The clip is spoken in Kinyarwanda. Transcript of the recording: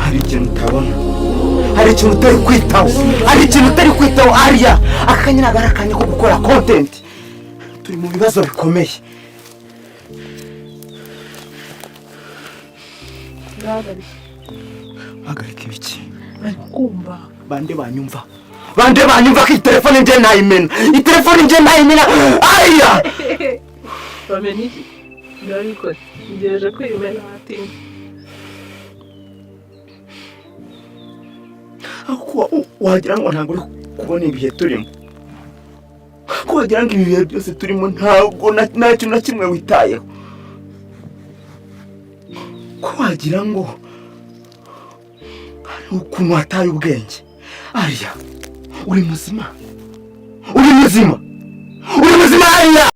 Hari ikintu utabona, hari ikintu utari kwitaho, hari ikintu utari kwitaho. Ariya akanya ntabwo ari akanya ko gukora content. Turi mu bibazo bikomeye. Ngahagarika. Hagarika ibiki? Bari kumva. Bande banyumva? Bande banyumva ko iyi telefone njye nayimena? Iyi telefone njye nayimena, ariya. Bamenya iki? Ndabikora, ngejeje kwimena hatinze. Aho wagira ngo ntabwo uri kubona ibihe turimo, ko wagira ngo ibi bihe byose turimo ntabwo nta kintu na kimwe witayeho, ko wagira ngo hari ukuntu wataye ubwenge. Ariya, uri muzima? Uri muzima? Uri muzima, ariya?